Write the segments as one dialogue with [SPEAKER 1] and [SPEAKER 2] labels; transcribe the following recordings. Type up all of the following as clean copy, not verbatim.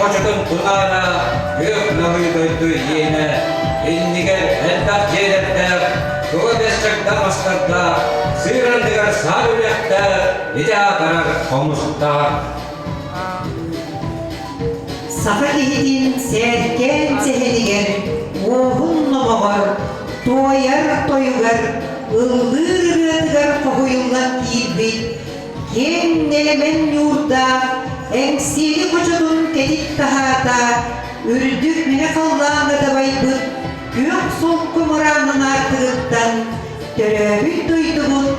[SPEAKER 1] хочотун тунаара күөх налыы дойду иэнэ, иннигэр элбэх дьиэлэрдээх, тула бэс чагда мастардаах, сыыр анныгар саар үрэхтээх, ити аатырар хомустаах.
[SPEAKER 2] Саха киһитин сээркээн сэһэнигэр, уоһун номоҕор, туойар тойугар, ыллыыр ырыатыгар хоһуйуллан киирбит киэҥ нэлэмэн ньуурдаах Эҥсиэли хочотун кэтит таһаата үрдүк мэҥэ халлааҥҥа дабайбыт күөх солко мыраанын аартыгыттан төрөөбүт дойдубут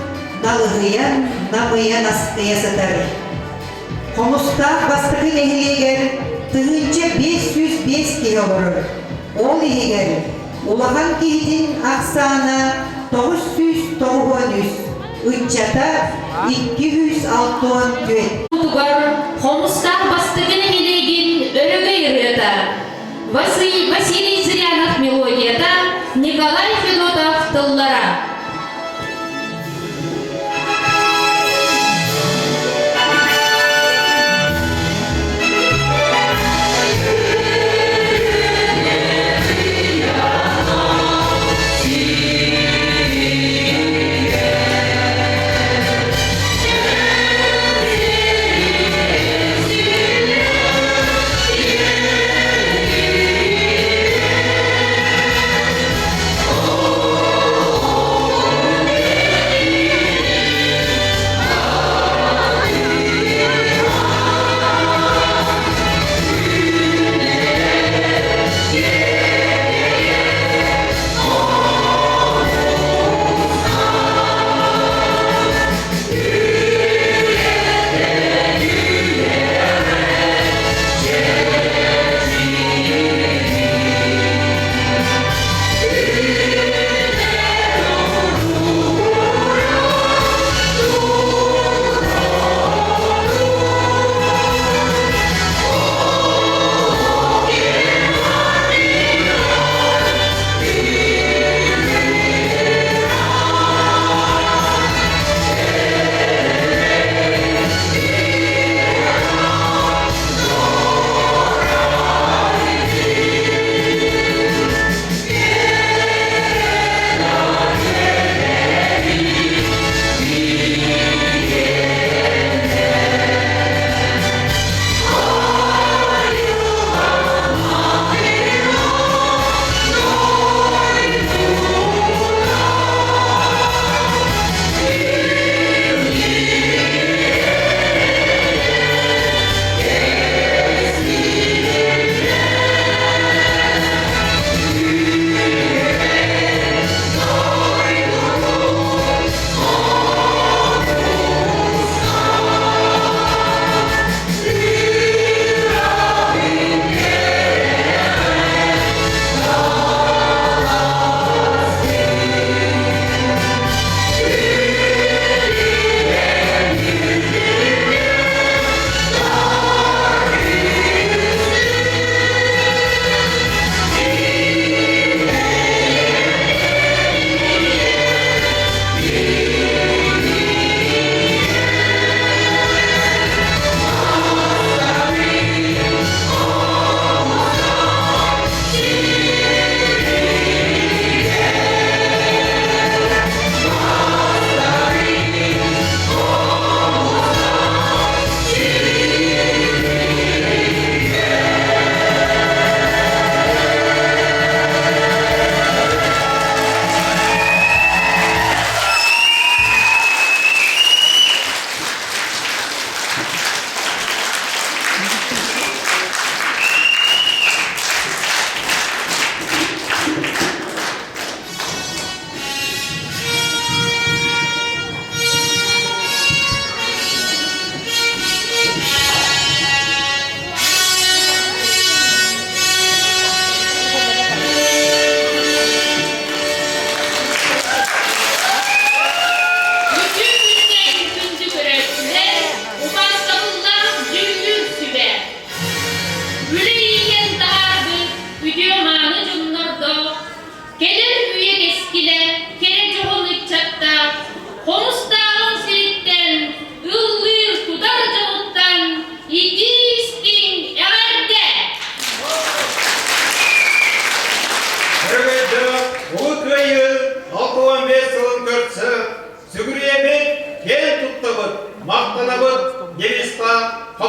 [SPEAKER 2] налыһыйан намыйан астыйа сытар. Хомустаах бастакы нэһилиэгэр 1505 киһи олорор. Ол иһигэр улахан киһитин ахсаана 993, ыччата 264.
[SPEAKER 3] Тугар Хомустаах бастакы нэһилиэгин өрөгөй ырыата Василий Зырянов мелодията, Николай Федотов тыллара.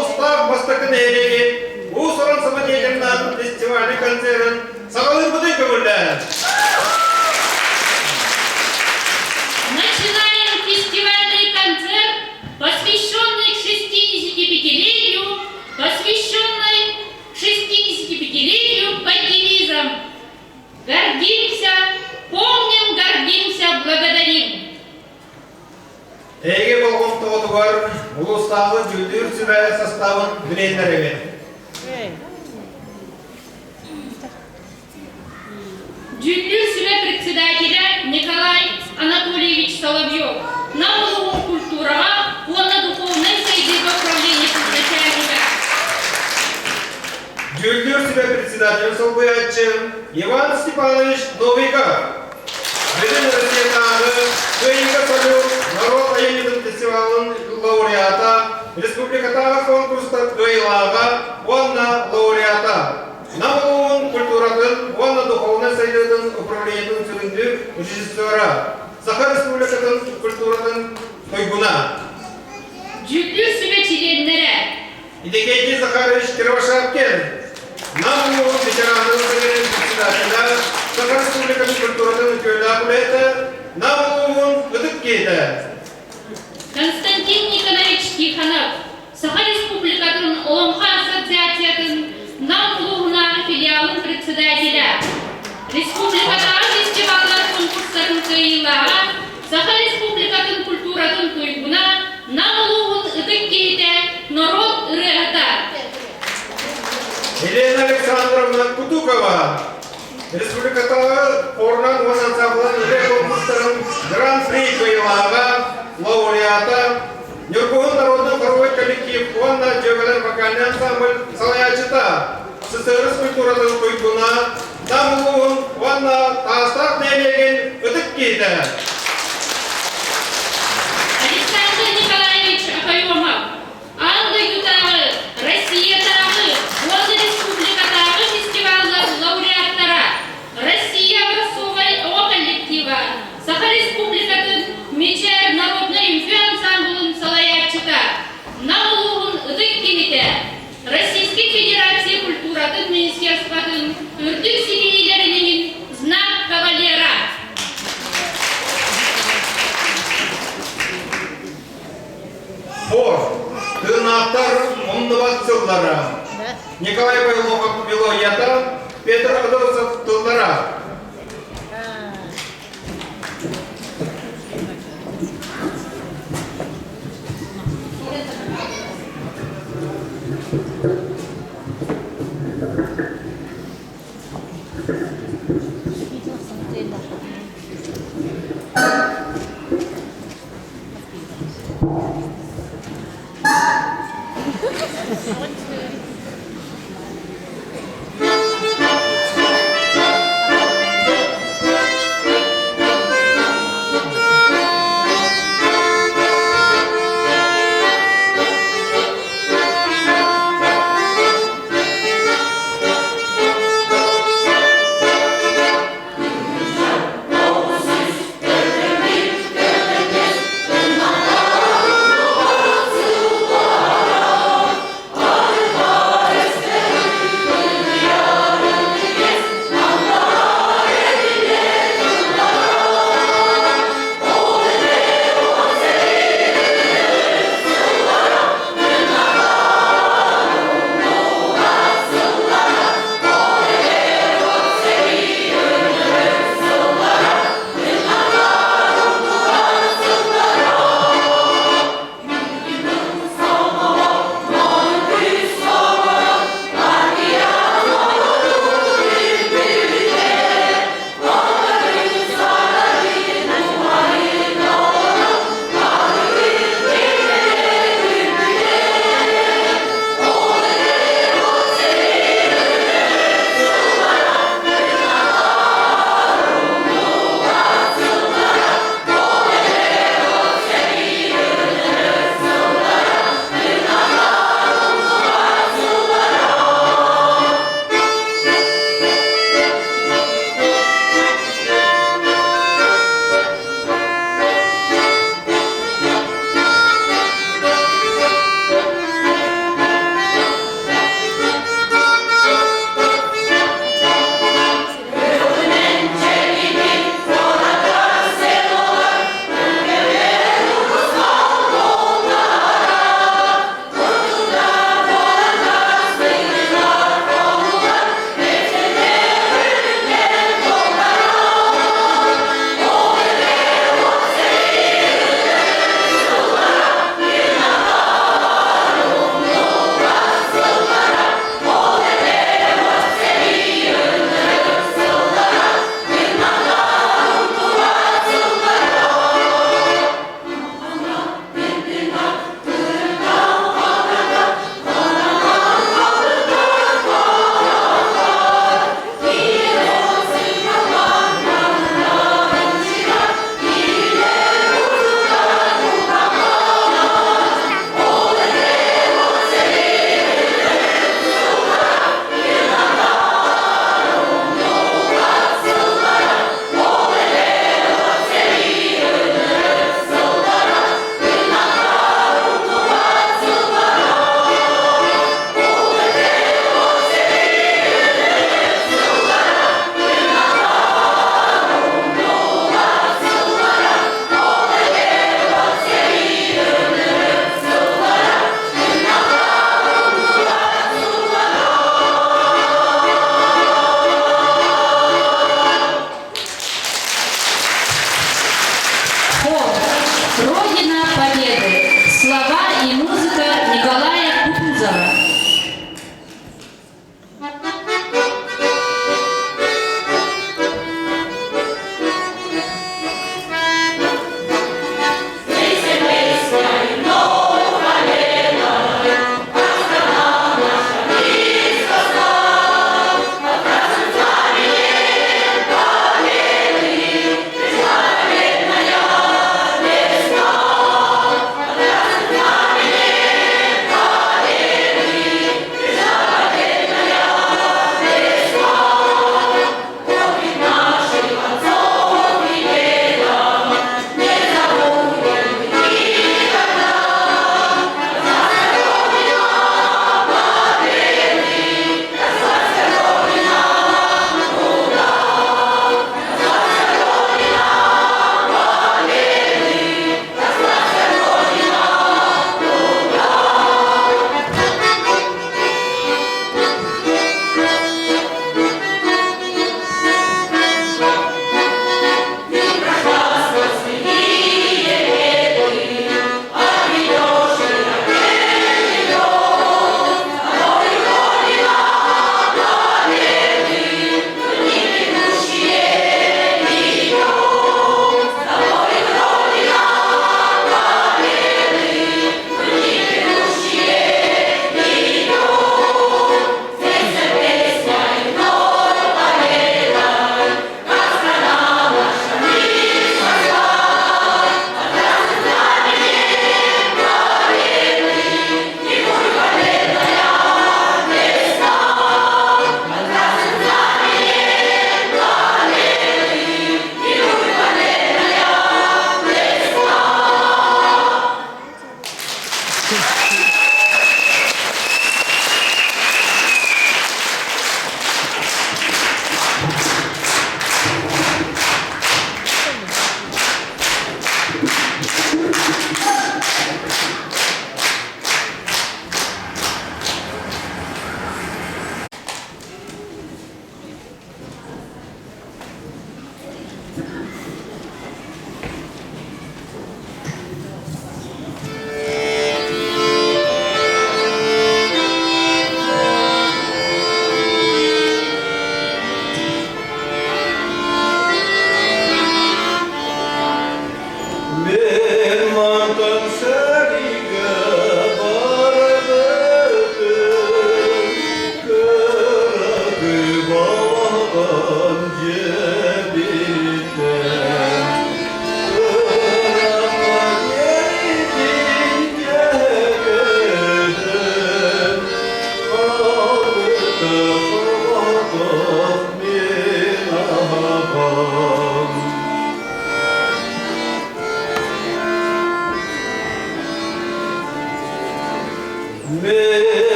[SPEAKER 4] Хомустаах бастакы нэһилиэгин уус-уран самодеятельнай фестивальный концерын саҕалыырбытын көҥүллээн.
[SPEAKER 3] Начинаем фестивальный концерт, посвященный 65-летию, посвященный 65-летию под девизом «Гордимся, помним, гордимся, благодарим».
[SPEAKER 4] Эйгэ болҕомтоҕутугар улуустааҕы дьүүллүүр сүбэ састаабын билиһиннэрэбин.
[SPEAKER 3] Дьүүллүүр сүбэ председателя Николай Анатольевич Соловьев Нам улууһун культураҕа уонна духовнай сайдыыга управлениетын начальнига.
[SPEAKER 4] Дьүүллүүр сүбэ председателин солбуйааччы Иван Степанович Новиков. Бүтүн Россиятааҕы Кыайыыга салют норуот айымньытын фестивалын лауреата, республикатааҕы конкурстар кыайыылааҕа уонна лауреата, Нам улууһун культуратын уонна духовнай сайдыытын управлениетын сүрүннүүр режиссера, Саха Республикатын культуратын туйгуна.
[SPEAKER 3] Дьүүллүүр сүбэ чилиэннэрэ
[SPEAKER 4] Иннокентий Захарович Кривошапкин, Нам улууһун ветеранын Советын председателя, Саха Республикатын культуратын үтүөлээх үлэһитэ, Нам улууһун ытык киһитэ.
[SPEAKER 3] Константин Николаевич Тихонов, Саха Республикатын Олоҥхо Ассоциациятын Нам улууһунааҕы филиалын председателя, Республикатааҕы фестиваллар конкурстарын кыайыылааҕа, Саха Республикатын культуратын туйгуна, Нам улууһун ытык киһитэ, норуот ырыаһыта.
[SPEAKER 4] Елена Александровна Кутукова, республикатааҕы хорунан уонна ансамблын үлэ конкурстарын Гран-при кыайыылааҕа, лауреата, Ньургуһун народный хоровой коллектив уонна Дьүөгэлэр вокальнай ансамбль салайааччыта, СССР культуратын туйгуна, Нам улууһун уонна Таастаах нэһилиэгин ытык киһитэ.
[SPEAKER 3] Александр Николаевич Окоемов, Аан дойдутааҕы, Россиятааҕы уонна республикатааҕы фестиваллар лауреаттара, Россия образцовай оҕо коллектива, Саха Республикатын Мичээр народнай үҥкүү ансамблын салайааччыта, Нам улууһун ытык киһитэ, Российской Федерация культуратын министерствотын үрдүк ситиһиилэрин иһин знак кавалера.
[SPEAKER 4] Хор, тыыннаахтар умнубат сыллара. Николай Павлов мелодията, Петр Адосов тыллара.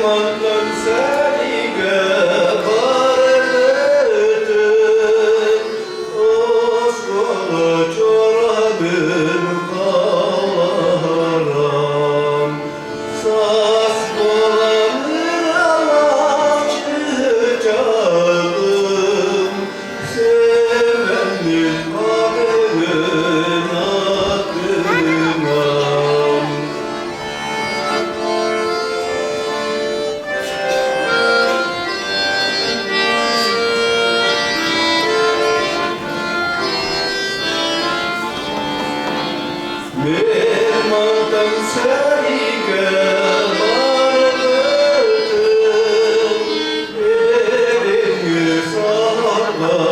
[SPEAKER 5] мантан сэриигэ барбытым, оскуола чорабын халларам. Саас буолан ыралаах чыычааҕым, сэмэммин хатыҥын атынан. Мен мантан сэриигэ барбытым, эриҥи сарламанынан.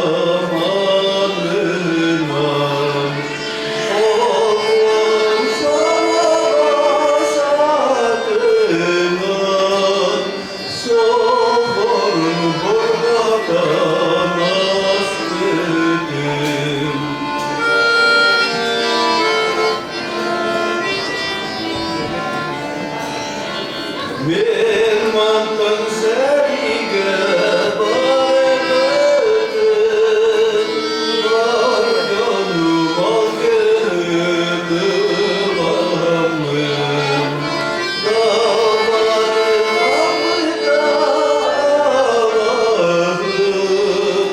[SPEAKER 5] Олом саҕа сатынан, соборун бургатан аспытым. Мен мантан сэриигэ барбытым, бар дьонум алгыһын ыламмын, далбарым бооргой баттахтаах көрүҥүн,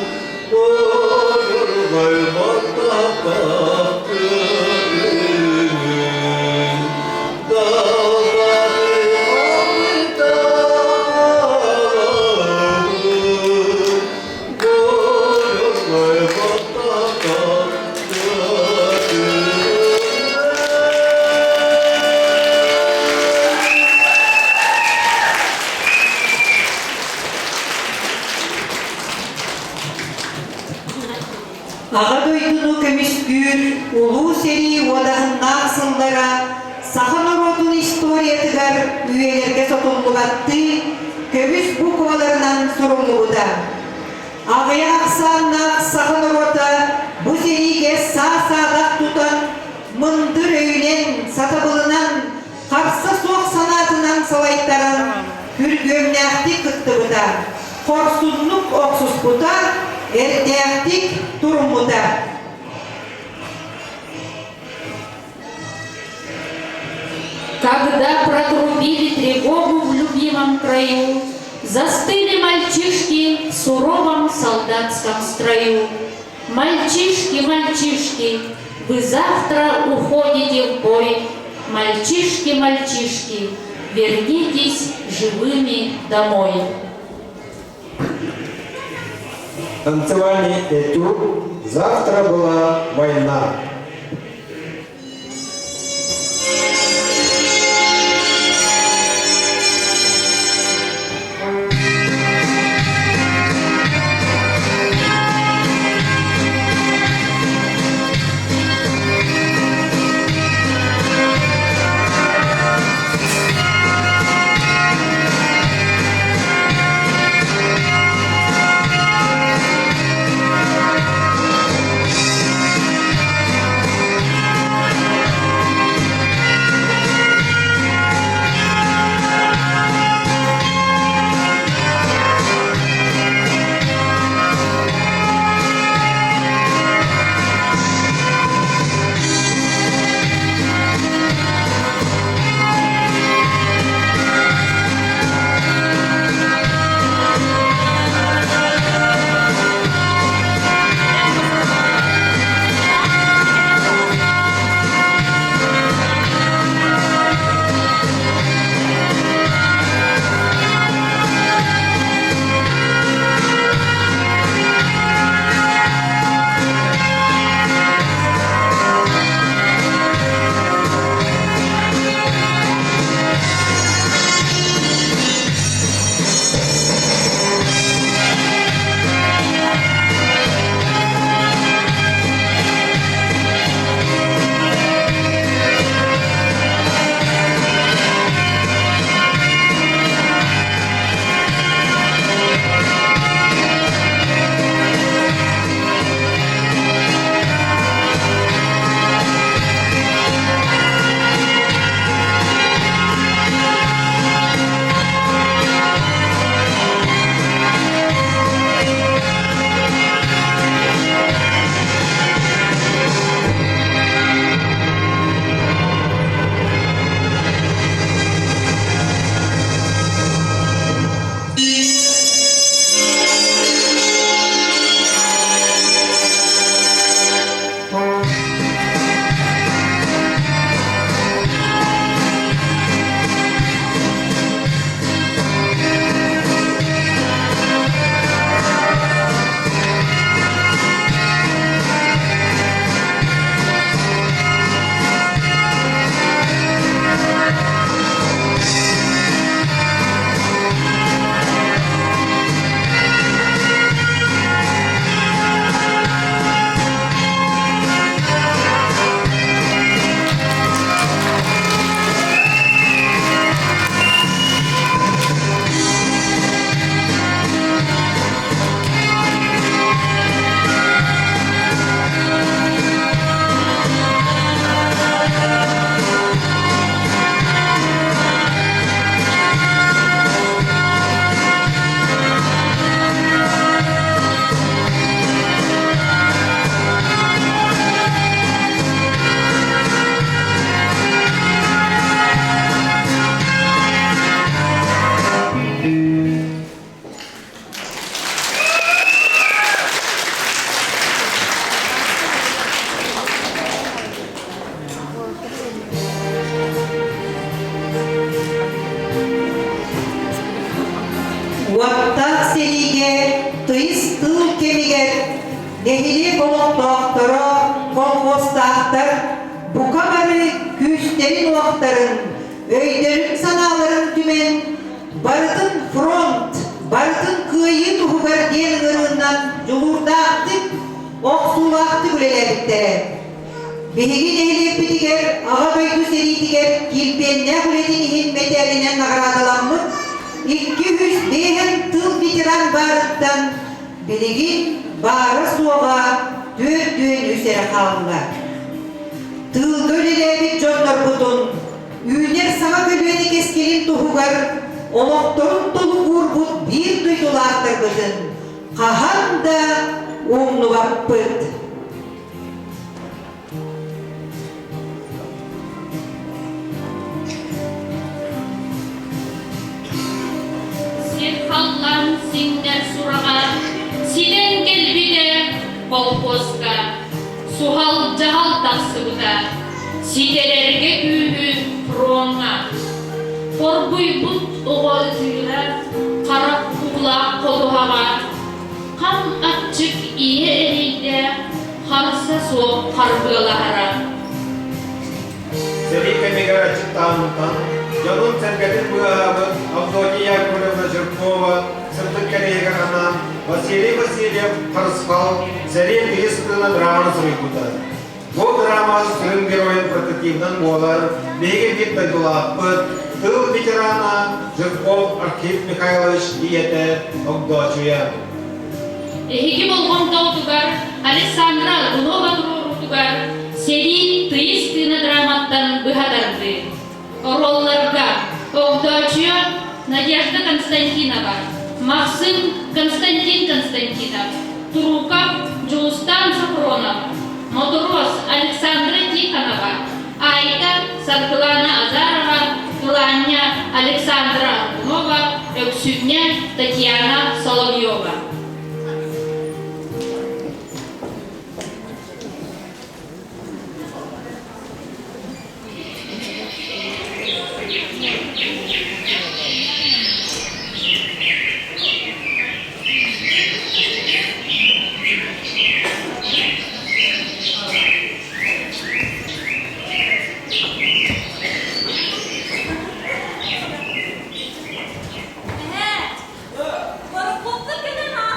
[SPEAKER 5] далбарым бооргой баттахтаах көрүҥүн.
[SPEAKER 2] Аҕа дойдуну көмүскүүр Улуу сэрии уодаһыннаах сыллара саха норуотун историятыгар үйэлэргэ сотуллубаттыы көмүс букваларынан суруллубута. Аҕыйах ахсааннаах саха норуота бу сэриигэ саа-саадах тутан, мындыр өйүнэн, сатабылынан, харса суох санаатынан салайтаран, күргүөмнээхтик кыттыбыта, хорсуннук охсуспута, эрдээхтик туруммута.
[SPEAKER 3] Когда протрубили тревогу в любимом краю, Застыли мальчишки в суровом солдатском строю. Мальчишки, мальчишки, вы завтра уходите в бой. Мальчишки, мальчишки, вернитесь живыми домой.
[SPEAKER 6] Танцевальный этюд «Завтра была война».
[SPEAKER 2] Уоттаах сэриигэ тыйыс тыыл кэмигэр нэһилиэк олохтоохторо, колхозтаахтар бука бары күүстэрин-уохтарын, өйдөрүн-санааларын түмэн, барытын фронт, барытын кыайыы туһугар диэн ыҥырыынан дьулуурдаахтык, охсуулаахтык үлэлээбиттэрэ. Биһиги нэһилиэкпитигэр Аҕа дойду сэриитигэр килбиэннээх үлэтин иһин мэтээлинэн наҕараадаламмыт 205 тыл ветеран баарыттан билигин баара-суоҕа 43 эрэ хаалла. Тыылга үлэлээбит дьоннорбутун үүнэр саҥа көлүөнэ кэскилин туһугар олохторун толук уурбут биир дойдулаахтарбытын хаһан да умнубаппыт.
[SPEAKER 3] Сир халлаан сиҥнэр сураҕа ситэн кэлбитэ колхозка суһал дьаһал тахсыбыта ситэрэргэ күүһү фроҥҥа хоргуйбут оҕо ытыыра харах уулаах ходуһаҕа Хам аччык ийэ эрэйдээх харса суох харбыалаһара.
[SPEAKER 4] Сэрии кэмигэр аччыктаабыттан дьонун-сэргэтин быыһаабыт Авдотья Яковлевна Жиркова сырдык кэриэһигэр анаан Василий Васильев Харысхал сэрии тыйыс тыына драманы суруйбута. Бу драма сүрүн геройун прототибынан буолар биһиги биир дойдулаахпыт, тыл ветерана Жирков Архип Михайлович ийэтэ Огдоочуйа.
[SPEAKER 3] Эһиги болҕомтоҕутугар Александра Аргунова туруоруутугар Сэрии тыйыс тыына драматтан быһа тардыы. Оруолларга Огдоочуйа Надежда Константинова, Махсым Константин Константинов, Туруков Дьулустаан Софронов, Мотуруос Александра Тихонова, Айта Саргылана Азарова, Кылаанньа Александра Аргунова, Өксүүнньэ Татьяна Соловьева.
[SPEAKER 7] Эһээ, борокуоппут кэлэн ааста.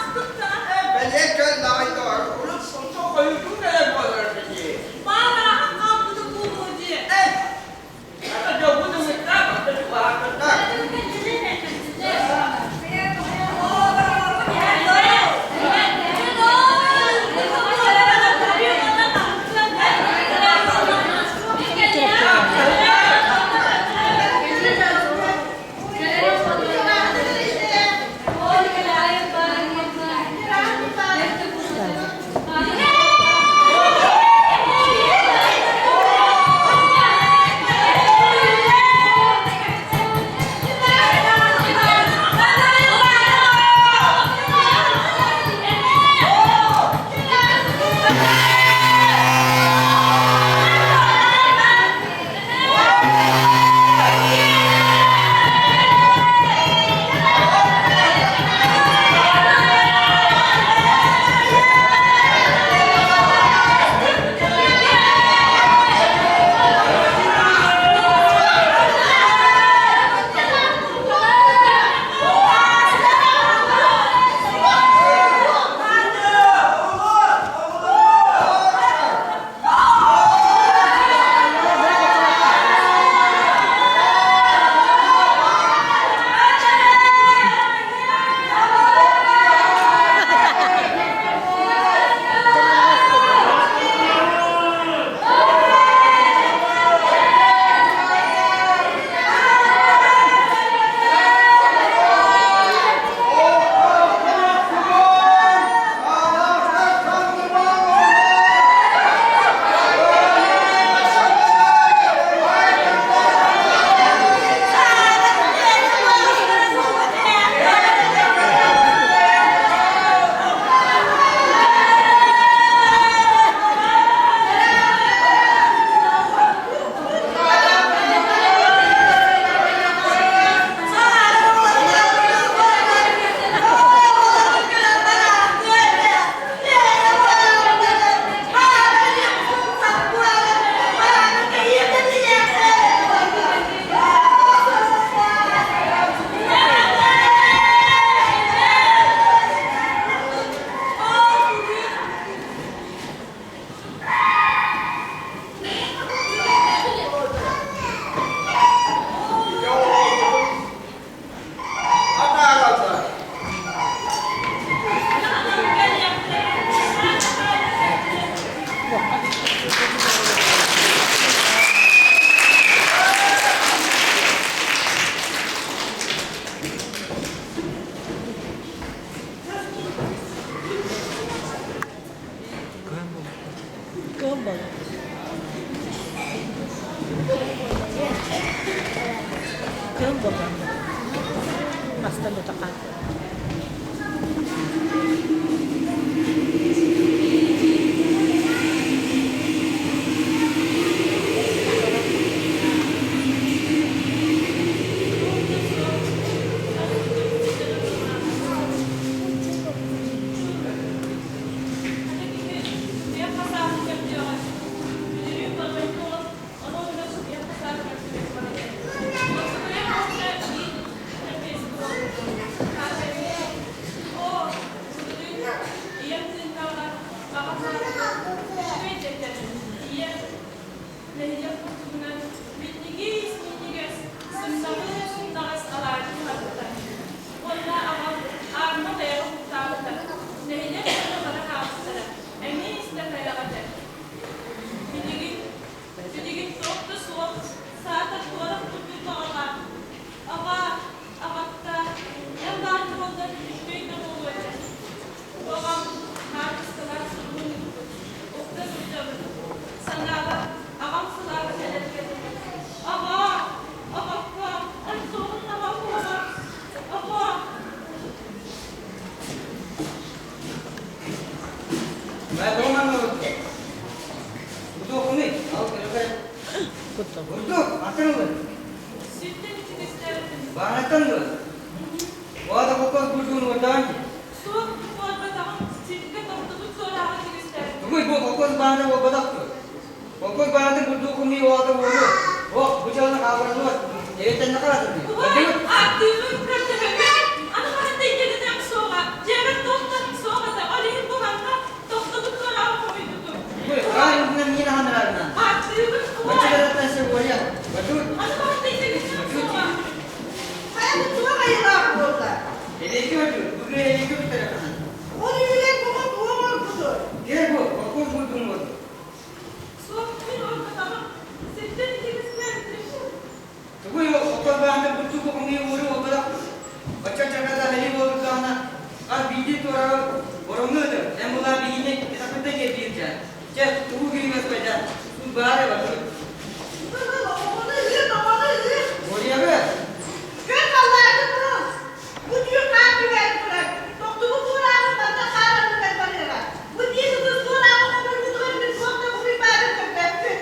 [SPEAKER 7] Суох, саатар туорах курдук баҕалаах. Аҕаа, аҕатта, эн баар буоллар үчүгэй да буолуо этэ. Баҕам, хаартыскалаах суругун ыыппыт. Укта сылдьабын. Санаабар, аҕам сылааһа кэлэргэ дылы. Аҕаа, аҕакка, эн суоҕун наһаа куһаҕан. Аҕаа! Сүттэн ичигэстээбитим. Суох, буолбатаҕым, сиргэ тохтубут суорааҕы ичигэстээбитим. Убай, ааттыыбын көрдөһөбүн. Аны хаһан да инньэ суоҕа. Дьиэбэр туох да суох этэ. Ол иһин бу манна тохтубут суорааҕы хомуйбутум. Ааттыыбын, убай. Аны хаһан да инньэ суоҕа.
[SPEAKER 2] Хайа туох айылаах буолла? Ол үһүгэр бука туох оҥорбутуй?
[SPEAKER 7] Суох, мин уорбатаҕым. Сиртэн итигэстээбитим.
[SPEAKER 2] Оҕону ыыт, оҕону ыыт! Күн халлааны турун! Бу түүн хаар түһэн турар. Тохтубут туорааҕын манна хаар анныгар барыаҕа. Бу дии сытыс туорааҕы хомуйбутугар мин туох да буруйбаарын көрбөппүн.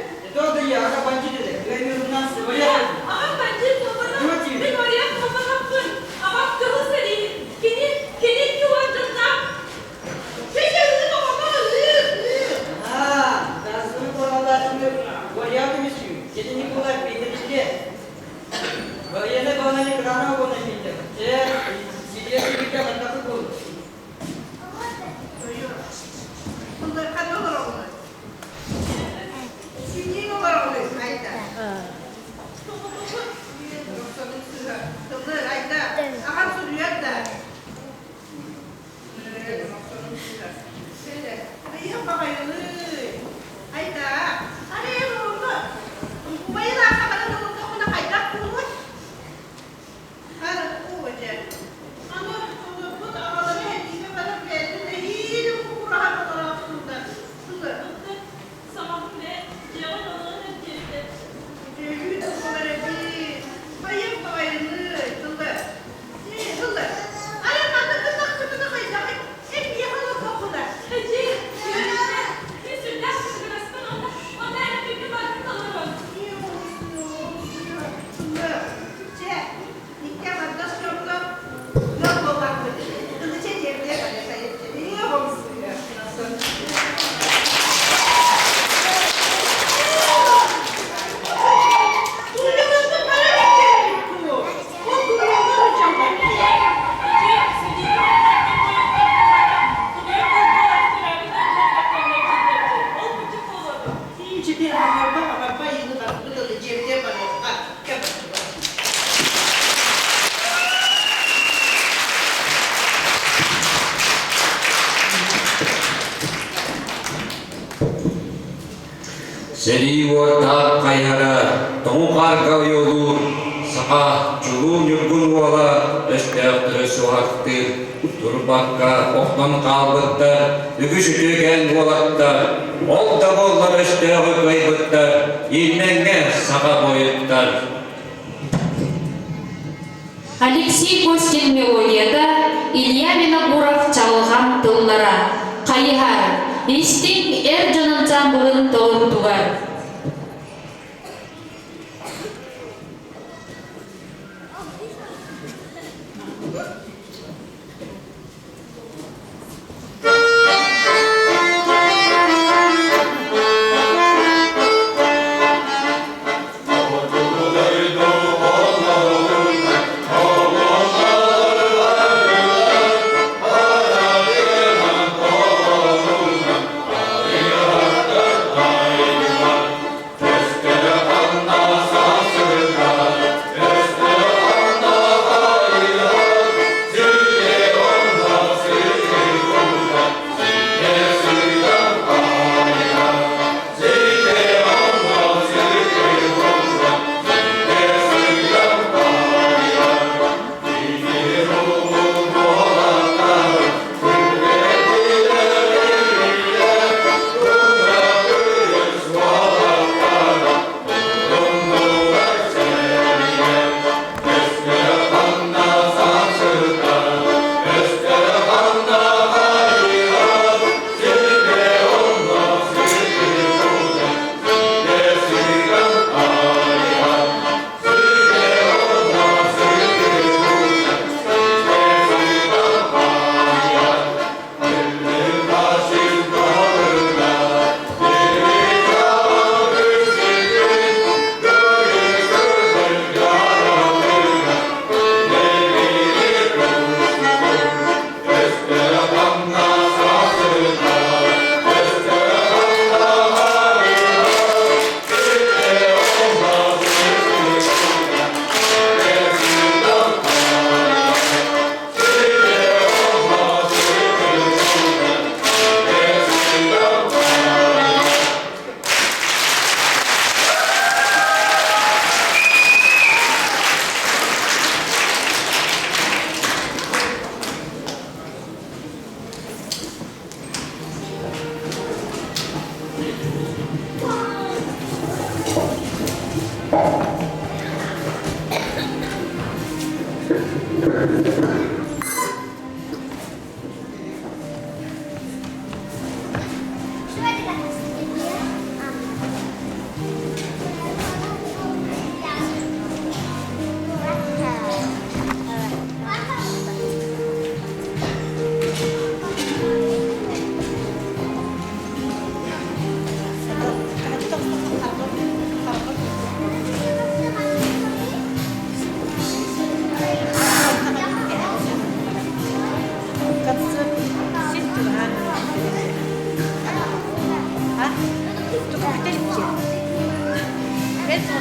[SPEAKER 7] Сымыйа, аҕам бандьыыт буолбатах. Мин уоруйах буолбатахпын. Аҕам кыһыл сэлииһит. Кини, кини икки уордьаннаах.
[SPEAKER 2] Чэ, ыыт оҕону, ыыт, ыыт! Ханна олороҕунуй? Синньиин олороҕунуй, Айда? Тыллыр, Айда. Аҕам суруйар да. Ыйыах баҕайылыы. Айда. Арай олордо. Убайын аахха баран олордоххуна хайдах буолуой? Аны олорбут аҕалара сэриигэ баран бэйэтин эһиил кукураһан олороохтууллар.
[SPEAKER 7] Саҥаһым бээ, дьиэҕин олорон эрдиэбитэ.
[SPEAKER 2] Үтүөлүү да буолар эбит. Байым баҕайыный, тылы. Тылы. Ары манна кытахпытына хайдаҕый? Эн миэхэ олорбоккуна.
[SPEAKER 7] Эдьиий, үөрүүнэ, мин сүрдээх кытыгыраспын уонна уонна эрэ күндү барытын толорон.
[SPEAKER 2] Тылы. Чэ, Икки аҥардас дьоҥҥо ыал буоллахпыт. Ылыча дьиэбитигэр
[SPEAKER 1] Сэрии уоттаах хайыһара тоҥу хаарга ойуолуур, саха чулуу ньургун уола өстөөхтөрү суоһартыыр, турбакка охтон хаалбыттар үгүс үтүөкээн уолаттар, ол да буоллар өстөөҕү кыайбыттар, Ильмеҥҥэ саха буойуттар.
[SPEAKER 3] Алексей Костин мелодията, Илья Винокуров чаҕылҕан тыллара, Хайыһар, истиҥ эр дьон ансаамбылын толорутугар.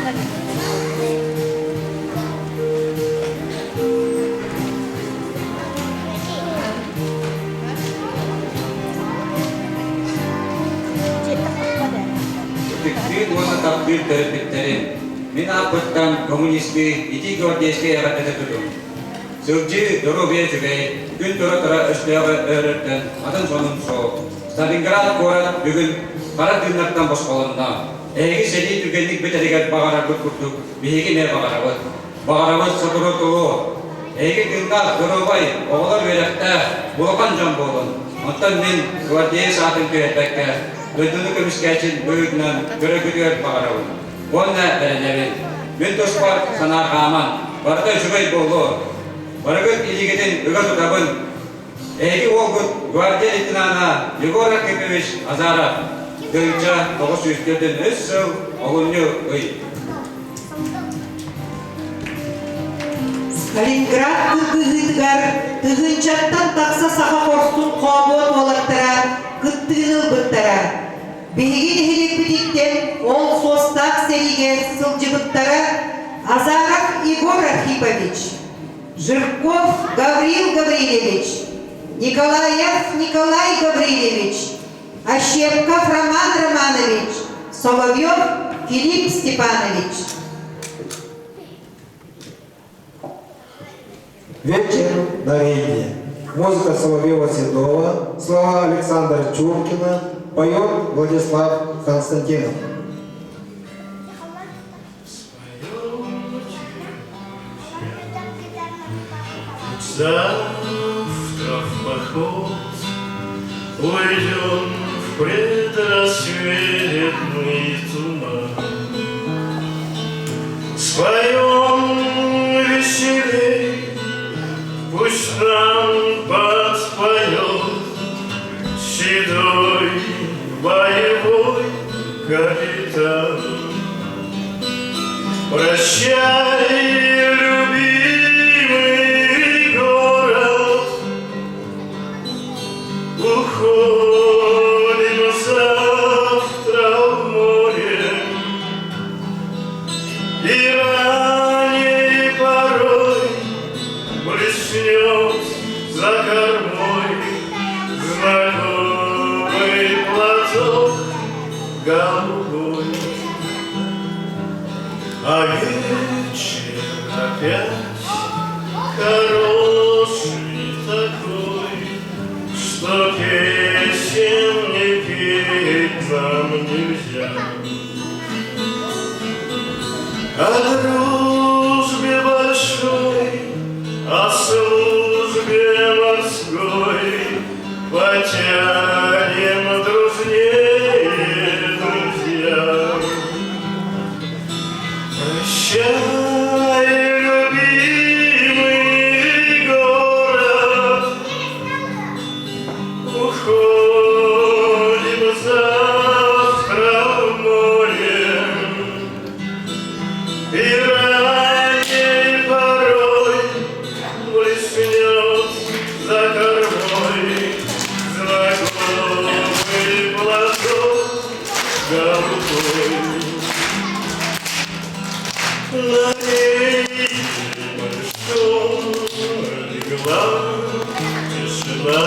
[SPEAKER 1] Ытыктыыр уонна таптыыр төрөппүттэрим, мин ааппыттан коммунистыы итии гвардейскай эҕэрдэтэ тутуҥ. Сылдьыы, доруобуйа үчүгэй, күн тура-тура өстөөҕү өөрөртөн атын сонун суох. Сталинград куорат бүгүн хара тыыннартан босхолонно. Эһиги сэрии түргэнник бүтэригэр баҕарарбыт курдук биһиги эмиэ баҕарабыт. Баҕарабыт сотору туруо. Эһиги тыыннаах, доруобай, оҕолор үөрэхтээх, улахан дьон буолун. Оттон мин гвардеец аатын түһэрбэккэ, дойдуну көмүскээчин быһыытынан көрөргүтүгэр баҕарабын. Уонна эрэнэбин. Мин туспар санаарҕааман, барыта үчүгэй буолуо. Барыгыт илиигитин ыга тутабын. Эһиги уолгут гвардия лейтенана Егор Архипович Азаров тыһыынча 943 сыл олунньу ый.
[SPEAKER 8] Сталинград кыргыһыытыгар тыһыынчаттан тахса саха хорсун хообуот уолаттара кыттыыны ылбыттара. Биһиги нэһилиэкпититтэн ол суостаах сэриигэ сылдьыбыттара Азаров Егор Архипович, Жирков Гаврил Гаврильевич, Николаев Николай Гаврильевич, Ощепков Роман Романович, Соловьев Филипп Степанович.
[SPEAKER 6] Вечер на рейде. Музыка Соловьева-Седова, слова Александра Чуркина, поет Владислав Константинов.
[SPEAKER 5] Завтра в поход уйдем в предрассветный туман. Споем веселей, пусть нам подпоет седой боевой капитан. Прощай, любимый город, уходим завтра в море, и ранней порой блеснет за кормой знакомый платок голубой. А вечер опять хороший такой, что песен не петь нам нельзя. О дружбе большой, о службе морской потянем дружнее, друзья. Прощай, любимый город, уходим завтра в море, и ранней порой блеснет за кормой знакомый платок голубой. На ней большом легла тишина,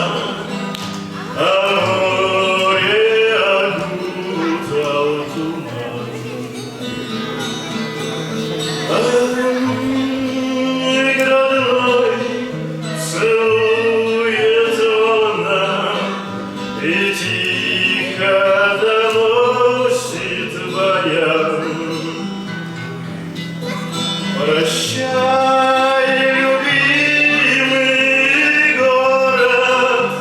[SPEAKER 5] а море окутал туман. А берег родной целует волна и тихо доносит баян. Прощай, любимый город,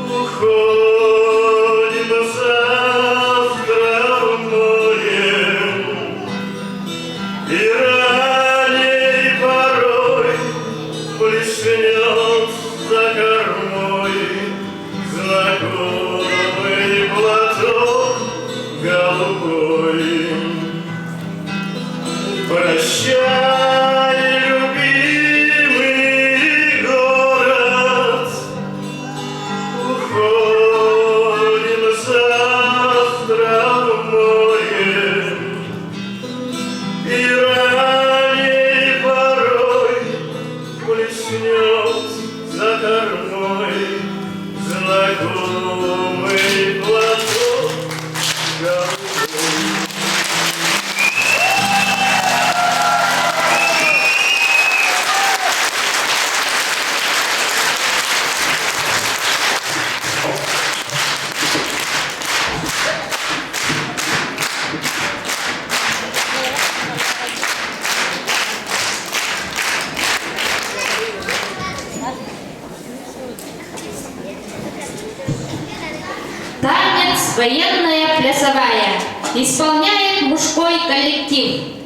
[SPEAKER 5] уходим завтра в море, и ранней порой блеснет за кормой знакомый платок голубой. Прощай, любимый город, уходим завтра в море, Уснет за кормой знакомый платок голубой.
[SPEAKER 3] Танец «Военная плясовая» исполняет мужской коллектив.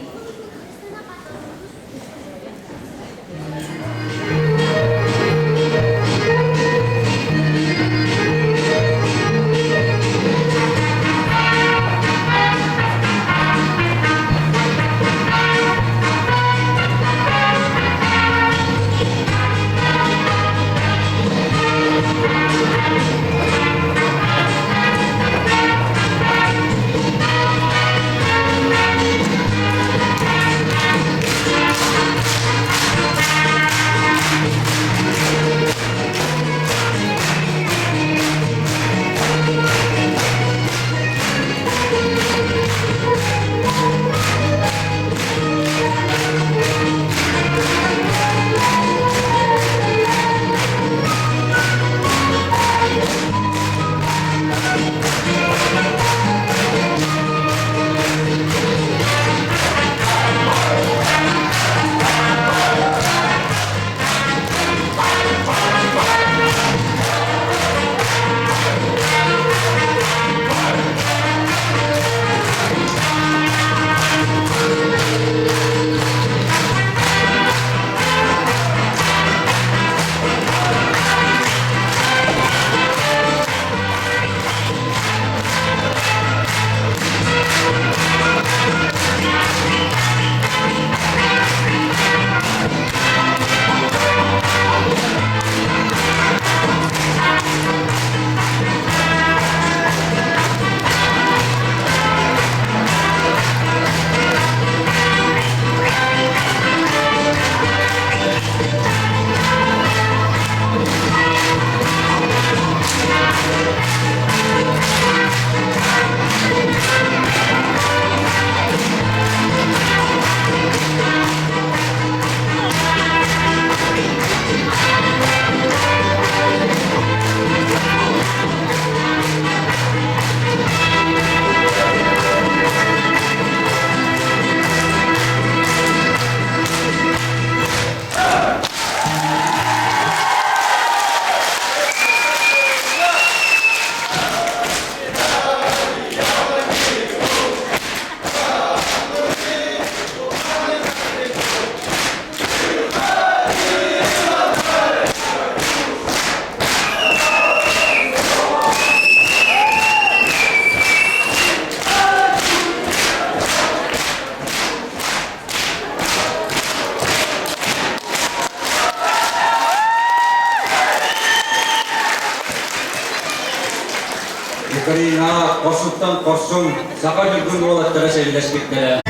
[SPEAKER 1] Украина хорсуттан хорсун саха ньургун уолаттара сэриилэспиттэрэ.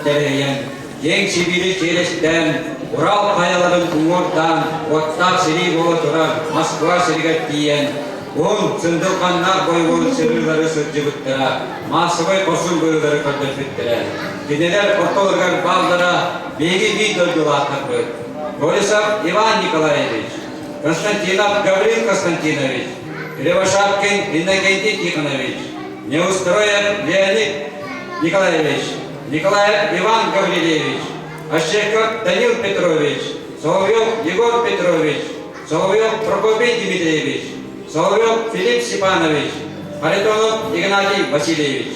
[SPEAKER 1] тэрэйэн, киэҥ Сибиири чиэрэстээн, Урал хайаларын уҥуордаан, уоттаах сэрии буола турар Москва сиригэр тиийэн, уһун сындылҕаннаах бойобуой сырыылары сылдьыбыттара, маассабай хорсун быһыылары көрдөрбүттэрэ. Кинилэр ортолоругар бааллара биһиги биир дойдулаахтарбыт. Борисов Иван Николаевич, Константинов Гаврил Константинович, Кривошапкин Иннокентий Тихонович, Неустроев Леонид Николаевич, Николаев Иван Гаврильевич, Ощепков Данил Петрович, Соловьев Егор Петрович, Соловьев Прокопий Дмитриевич, Соловьев Филипп Степанович, Харитонов Игнатий Васильевич.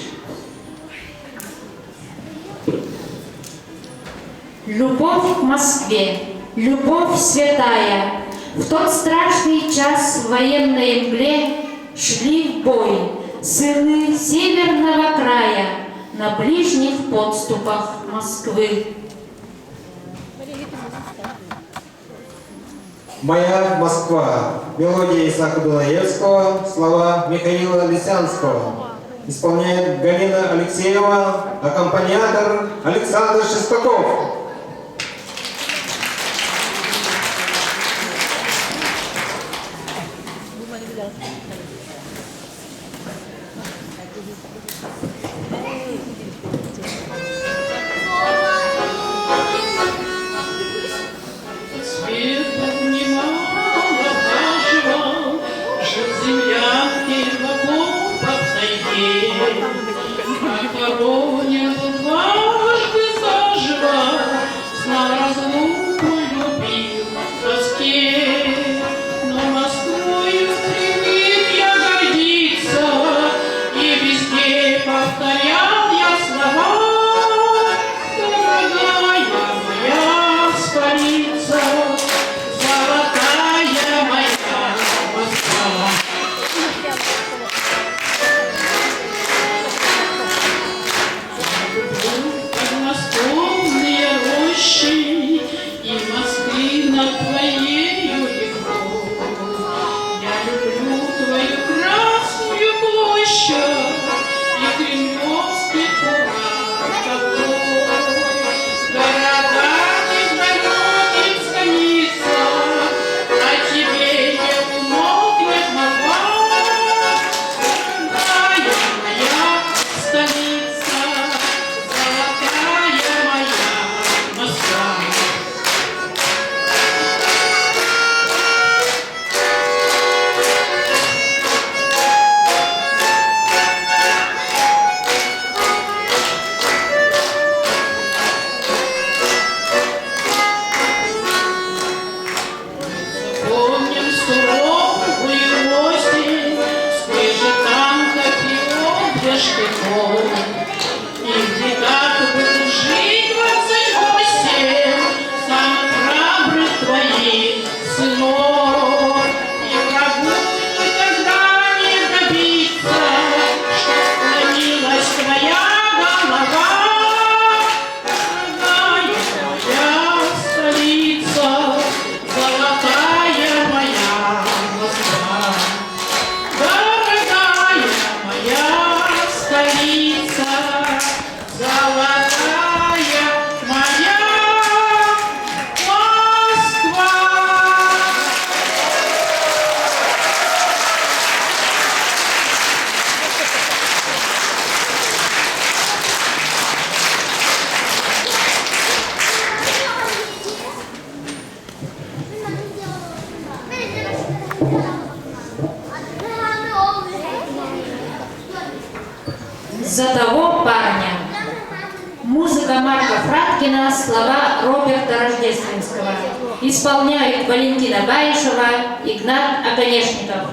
[SPEAKER 3] Любовь к Москве, любовь святая, В тот страшный час в военной мгле Шли в бой сыны северного края На ближних подступах Москвы.
[SPEAKER 4] Моя Москва. Мелодия Исаака Дунаевского, слова Михаила Лисянского. Исполняет Галина Алексеева, аккомпаниатор Александр Шестаков.
[SPEAKER 9] Свет немало пожевал, Жил в землянке в окопах в тайге. Похоронен был дважды заживо, Знал разлуку, любил в тоске. Но Москвою привык я гордиться, И везде повторял я слова. Дорогая моя столица, Золотая моя Москва. Подмосковные рощи и мосты над твоею рекой. Я люблю твою Красную площадь и кремлевский кураж Города далеких станицах, о тебе не умолкнет молва. Дорогая моя столица, золотая моя Москва. Помним суровую осень, Скрежет танков и обе штыков. И в рядах был жить 28 Самых храбрых твоих сынов. И врагу никогда не добиться, Чтоб склонилась твоя голова. Дорогая моя столица, золотая моя Москва. Дорогая моя столица, золотая моя Москва.
[SPEAKER 3] За того парня. Музыка Марка Фрадкина, слова Роберта Рождественского. Исполняют Валентина Баишева, Игнат Оконешников.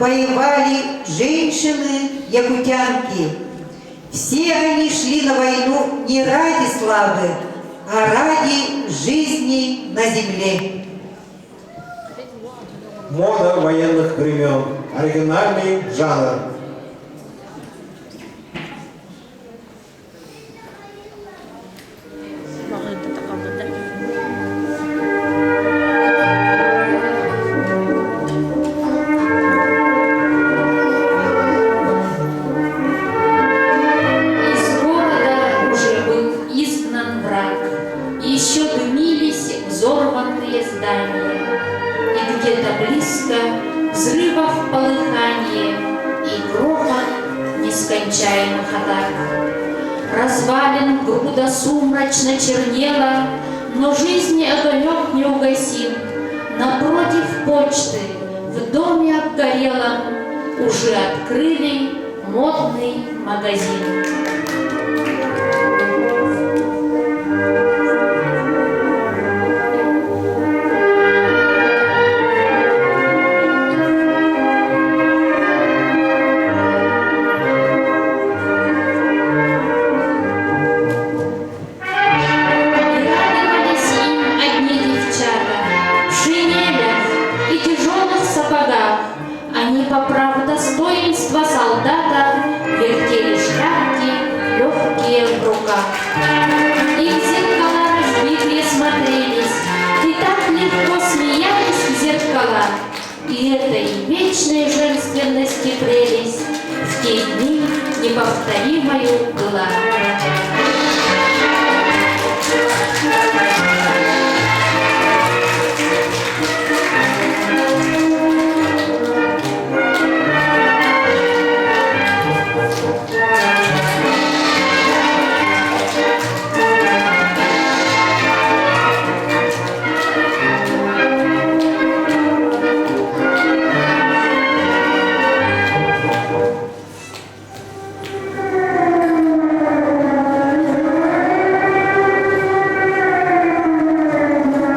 [SPEAKER 8] воевали женщины-якутянки. Все они шли на войну не ради славы, а ради жизни на земле.
[SPEAKER 6] Мода военных времен. Оригинальный жанр.
[SPEAKER 3] Из города уже был изгнан враг, Еще дымились взорванные здания, И где-то близко взрывов полыхание И грохот нескончаемых атак. Развалин груда сумрачно чернела, Но жизни огонек не угасим. Напротив почты, в доме обгорелом, Уже открыли модный магазин. И радовались им одни девчата в шинелях и тяжелых сапогах. Они по праву достоинства солдата вертели шляпки, легкие в руках. И в зеркала разбитые смотрелись, и так легко смеялись в зеркала. И этой вечной женственности прелесть в те дни неповторимою была.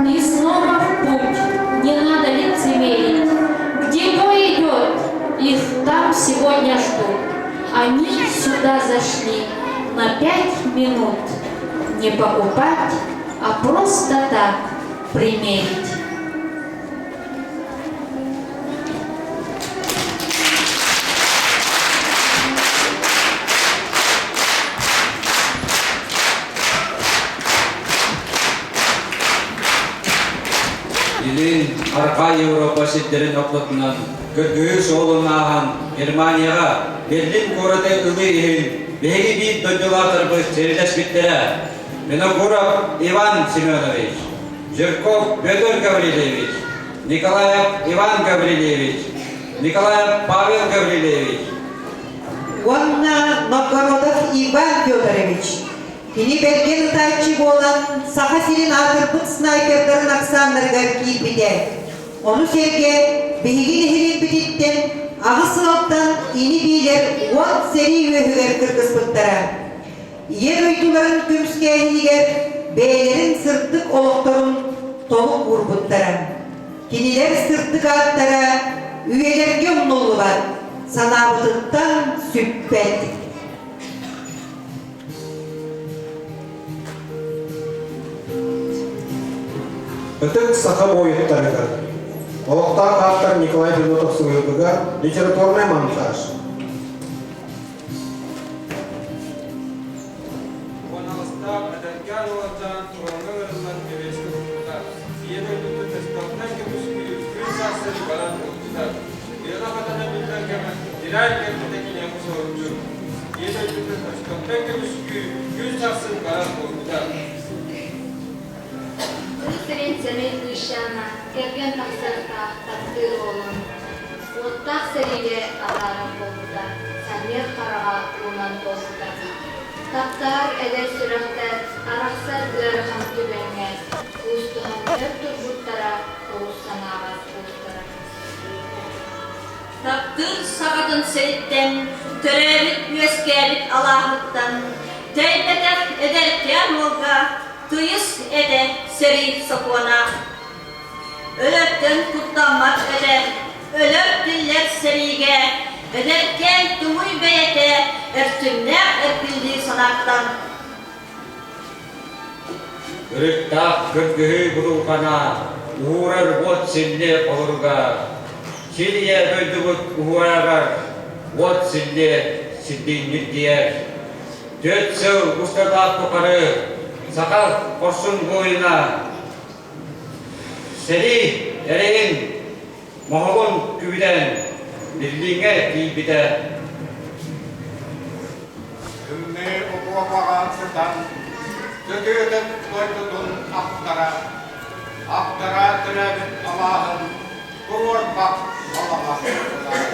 [SPEAKER 3] И снова в путь, не надо лицемерить. Где бой идет, их там сегодня ждут. Они сюда зашли на пять минут. Не покупать, а просто так примерить.
[SPEAKER 1] Илин Арҕаа Европа сирдэрин ортотунан кыргыһыы суолун ааһан Германияҕа Берлин куораты ылыы иһин биһиги биир дойдулаахтарбыт сэриилэспиттэрэ. Винокуров Иван Семенович, Жирков Петр Гаврильевич, Николаев Иван Гаврильевич, Николаев Павел Гаврильевич.
[SPEAKER 8] Уонна Новгородов Иван Федорович Кини бэргэн ытааччы буолан, Саха сирин аатырбыт снайпердарын ахсааннарыгар киирбитэ. Ону сэргэ биһиги нэһилиэкпититтэн аҕыс ыалтан ини-биилэр уот сэрии үөһүгэр кыргыспыттара. Ийэ дойдуларын көмүскээһинигэр бэйэлэрин сырдык олохторун толук уурбуттара. Кинилэр сырдык ааттара үйэлэргэ умнуллубат, санаабытыттан сүппэт.
[SPEAKER 6] Ытык саха буойуттарыгар олохтоох автор Николай Федотов суруйуутугар литературнай монтаж.
[SPEAKER 10] Уоналастаах эдэркээн уолчаан фроҥҥа ыҥырыллан кэбиэскэ турбута. Ийэ дойдутун өстөөхтөн көмүскүү күн сарсын баран ылбыта. Ыала хатана биллэр кэмэ тирээн кэлбитэ киниэхэ соһуччу. Ийэ дойдутун өстөөхтөн көмүскүү күн сарсын баран ылбыта.
[SPEAKER 11] Тыа сирин сэмэй кыысчаана кэргэн тахсыахтаах таптыыр уолун уоттаах сэриигэ атаарар буолбута, санньыар хараҕа уунан туолбута. Таптаһар эдэр сүрэхтэр арахсар ыарахан түгэҥҥэ куустуһан өр турбуттара олус санааҕа куустара.
[SPEAKER 2] Таптыыр саҕатын сириттэн, төрөөбүт-үөскээбит алааһыттан тэйбэтэх эдэркээн уолга тыйыс этэ сэрии сокуона. Өлөртөн куттаммат этэ. Өлөр-тиллэр сэриигэ эдэркээн туҥуй бэйэтэ эрчимнээх эркиннии санааттан
[SPEAKER 1] Ырыттаах кыргыһыы будулҕана, уһуурар уот силлиэ холоруга, сир ийэ дойдубут уһуурарыгар уот силлиэ сирдиҥмит диэр. Түөрт сыл устатаах тухары саха хорсун буойуна сэрии эрэйин моһолун күүтэн Берлиҥҥэ тиийбитэ.
[SPEAKER 12] Тымныы окуопаҕа сытан, сөтүөтүн дойдутун ахтара, ахтара төрөөбүт алааһын туруорбах балаҕан сылаар.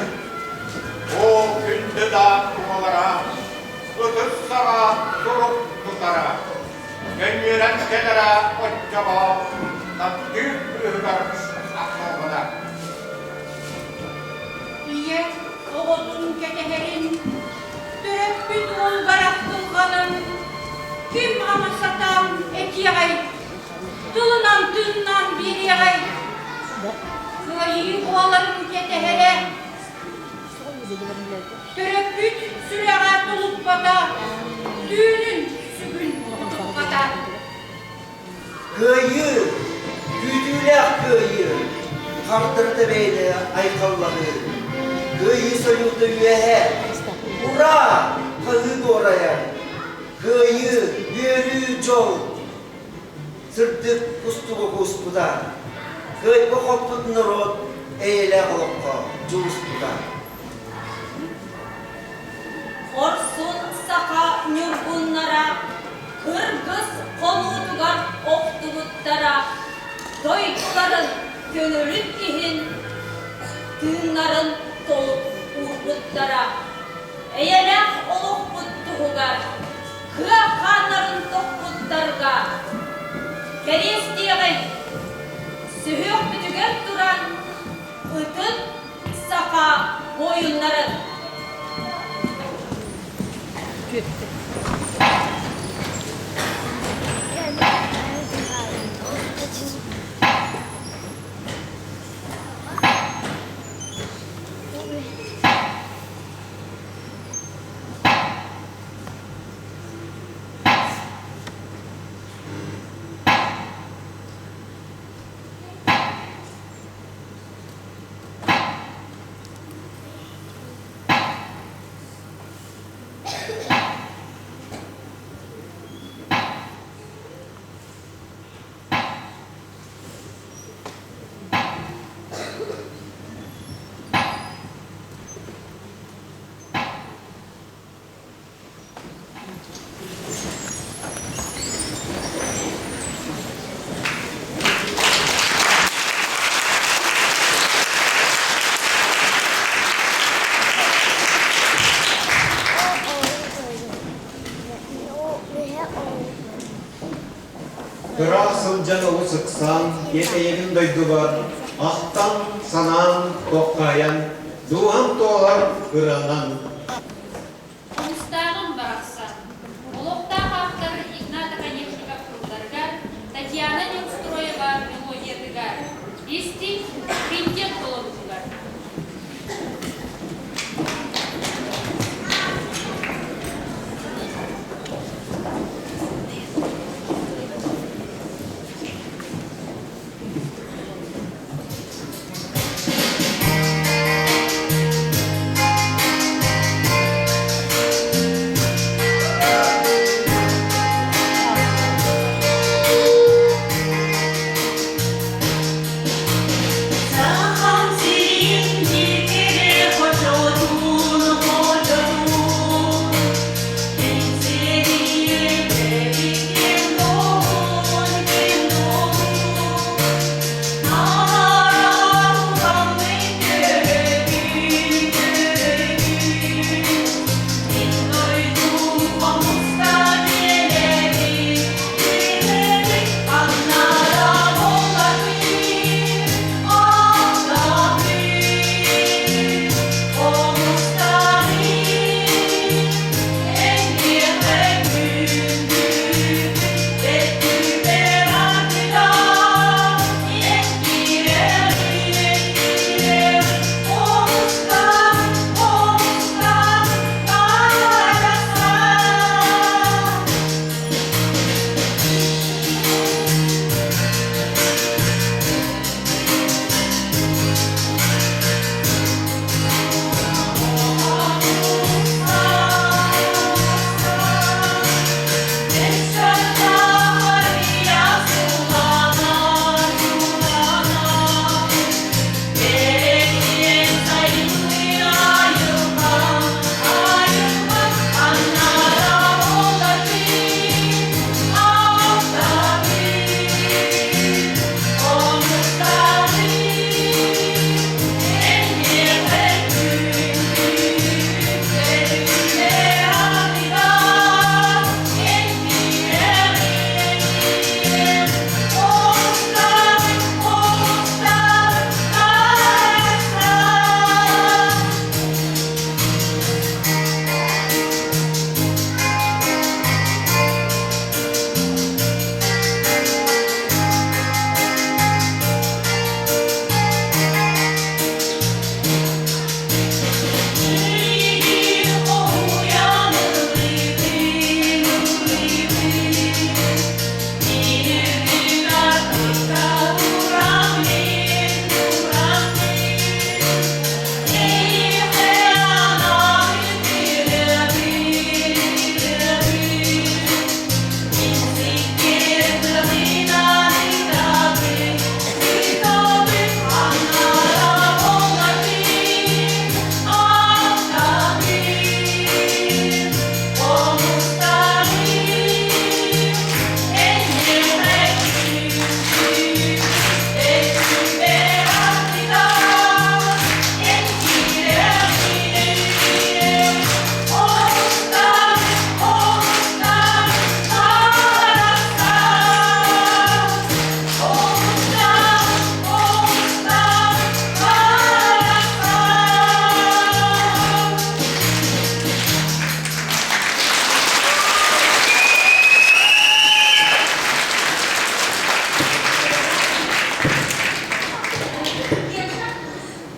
[SPEAKER 12] Оо, күндү да уолара, ытыс саҕа сурук тутара, көнньүөрэн кэлэрэ оччоҕо таптыыр кыыһыгар ахтылҕана.
[SPEAKER 7] Ийэ оҕотун кэтэһэрин, төрөппүт уолугар ахтылҕанын ким ама сатаан этиэҕэй, тылынан тыыннаан биэриэҕэй? Кыайыы буоларын кэтэһэрэ, төрөппүт сүрэҕэ тулуппата, түүнүн сүгүн утуппата.
[SPEAKER 13] Кыайыы, күүтүүлээх кыайыы, хардырыта бэйэтэ айхаллаһыы, кыайыы сойуута үөһэ, ура, хаһыы дуорайар, кыайыы, үөрүү, дьол, сырдык кустугу кууспута, кыайба хоппут норуот эйэлээх олоххо дьулуспута.
[SPEAKER 7] Хорсун саха ньургуннара кыргыс хонуутугар охтубуттара, дойдуларын көҥүлүн иһин тыыннарын толук уурбуттара. Эйэлээх олохпут туһугар кыа хааннарын тохпуттарга кэриэстиэҕиҥ, сүһүөхпүтүгэр туран ытык саха буойуннарын
[SPEAKER 4] Ыраах сылдьан олус ыксаан, тиэтэйэбин дойдубар, ахтан, санаан, туоххаайан, дууһам туолар ыранан.
[SPEAKER 3] Хомустааҕым барахсан. Олохтоох автор Игнат Оконешников тылларыгар, Татьяна Неустроева мелодиятыгар, истиҥ квинтет толоруутугар.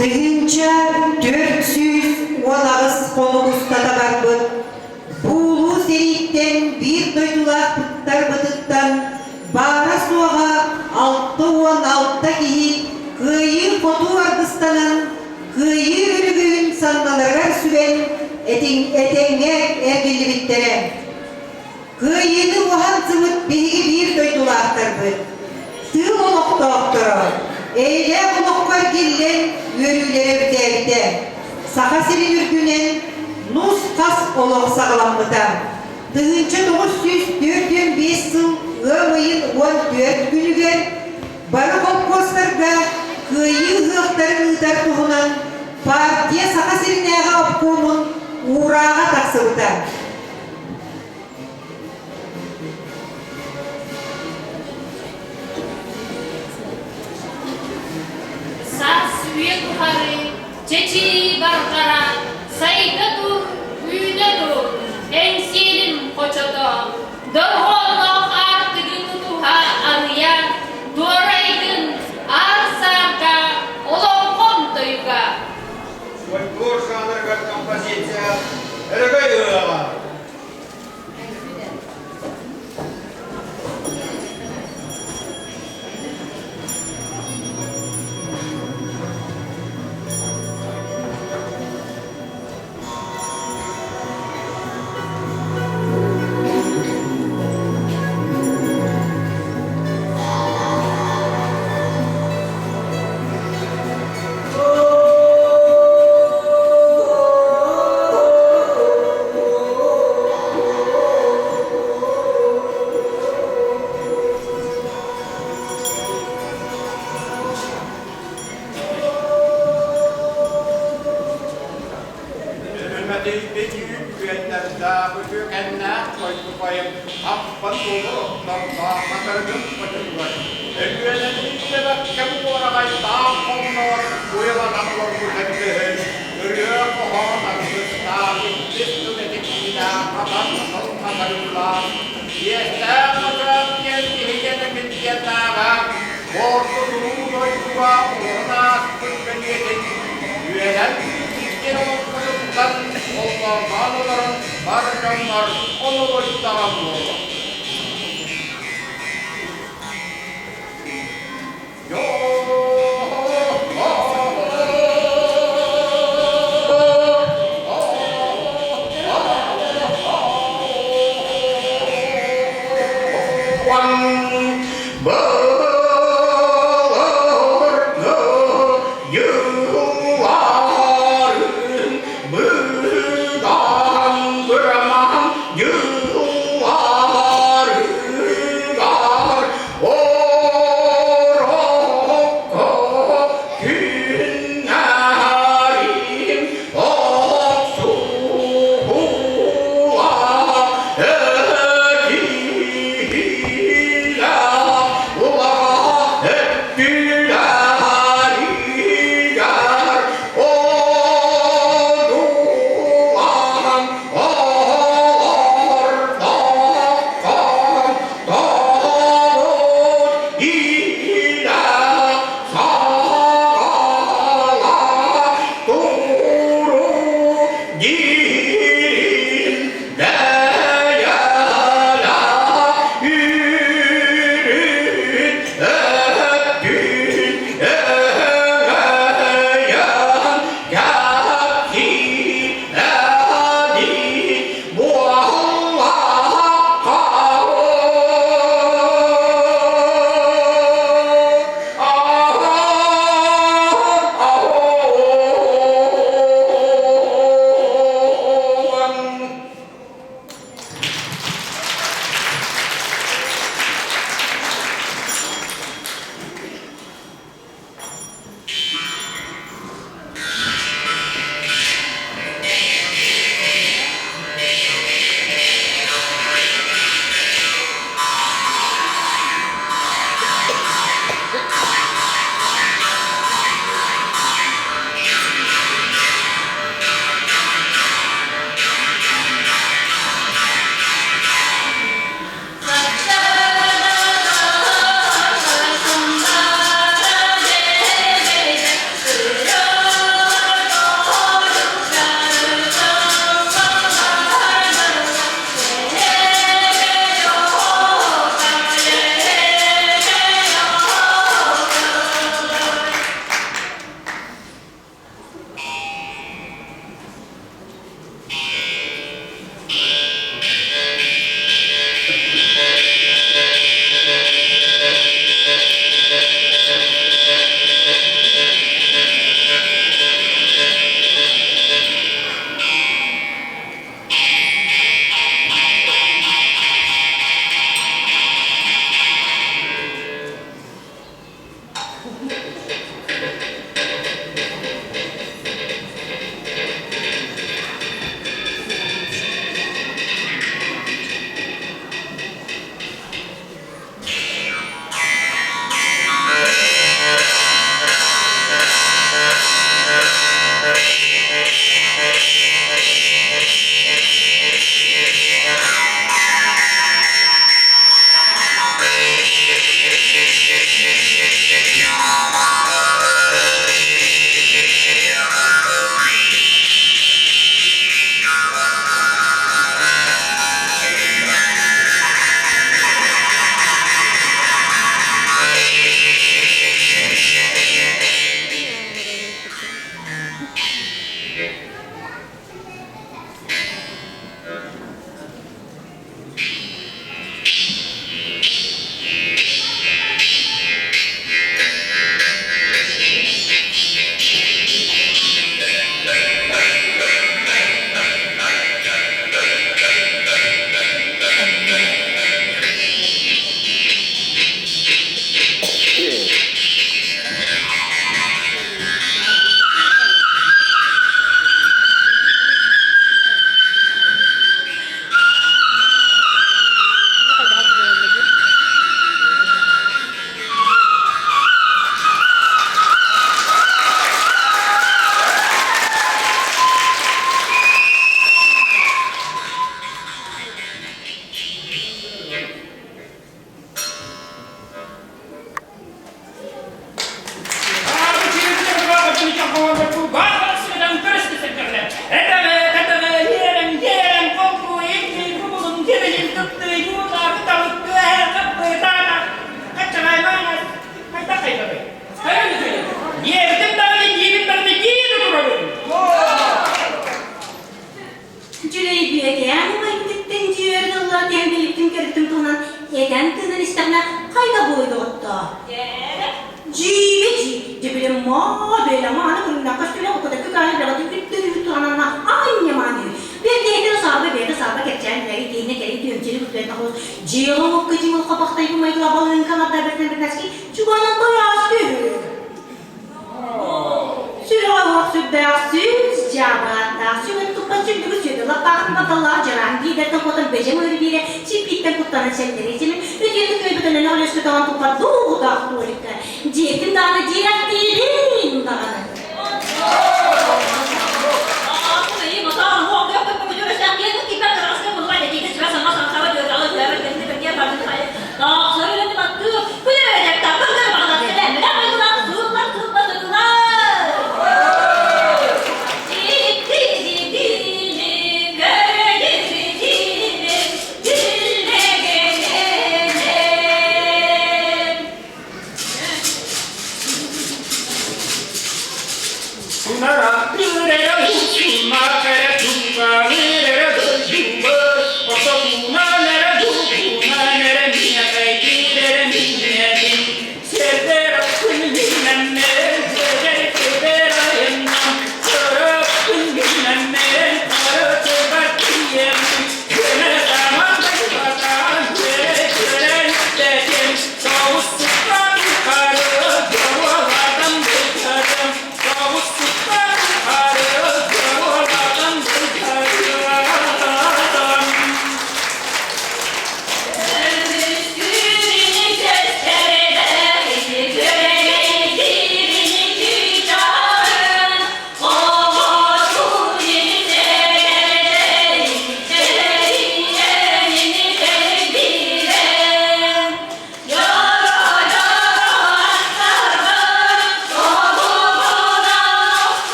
[SPEAKER 8] 1418 хонук устата барбыт бу улуу сэрииттэн биир дойдулаахпыттарбытыттан баара-суоҕа 66 киһи кыайыы-хотуу аргыстанан, кыайыы өрөгөйүн санналарыгар сүгэн этэҥҥэ эргиллибиттэрэ. Кыайыыны уһансыбыт биһиги биир дойдулаахтарбыт, тыыл олохтоохторо, эйэлээх олоххо эргиллэн үөрүүлэрэ үрдээбитэ. Саха сирин үрдүнэн нус-хас олох саҕаламмыта. 1945 сыл ыам ыйын 14 күнүгэр бары холкуостарга Кыайыы ыһыахтарын ыытар туһунан партия Саха сиринээҕи обкомун уурааҕа тахсыбыта.
[SPEAKER 3] Саас үйэ тухары чэчирии барҕара, сайда тур, үүнэ тур, эҥсиэлим хочото, дорҕоонноох аартыгы тутуһа арыйа, дуорайгын аар-саарга олоҥхом тойуга.
[SPEAKER 4] Фольклор жанрыгар композиция Өрөгөй ыһыаҕа.
[SPEAKER 12] Өлмөтүйбүт үөннэрдээх үтүөкэннээх дойдубайым аппа тулу тордоох матарыгын хочотугар Өлүөнэни истибэккэ буораҕайдаах хонноор уйаланан олорбута көһөн ырыа-хоһоон аргыстаах иккис тыл этиккилээх хатан тыл хатарыылаах иэстээх мочоох диэн киһигэ килбиэннээҕэ Орто туруу дойдуга олорон ааспыт бэлиэтин үөрэн киирэн олохпутуттан оллоонноон олорон бар дьоннор олоруйдаҕа буолуо.
[SPEAKER 14] Yıllar
[SPEAKER 2] Эппитим-көрбүтүм туһунан этэн-тыынан истэҕинэ хайда буолуой доҕоттоо? Дьиибэ дьиибэ, дьэ били маа бэлэ мааны көрүҥнээх көстүүлээх окотокку кааны бэҕэтин күттөрүүт туһананна аанньа мааны Бэргэһэтин саарба бэйэтэ саарба кэпчээн билэги киһинэ кэлин түөмчэни кутуйан тахылыс дьиэҕэ уокка дьиҥ хапахтайбы майгыла балыыҥка ларда бэртэн бэрнэски чуганан тойоос түһү Сүрэҕэ уох сүрдээх сүүс дьаабааттаах сүгэн туппат сүндүгү сүөдэ лаппаахын батталлаах дьараан биирдэртэн куотан бэдьэм ыыры биирэ сиппииттэн куттанан сэллэри симин үтүөтүн кыайбытын өлөх өлөскө тоҕон туппат дууһутаах туоликка дьиэтин даҕаны диэхтиирин даҕаны.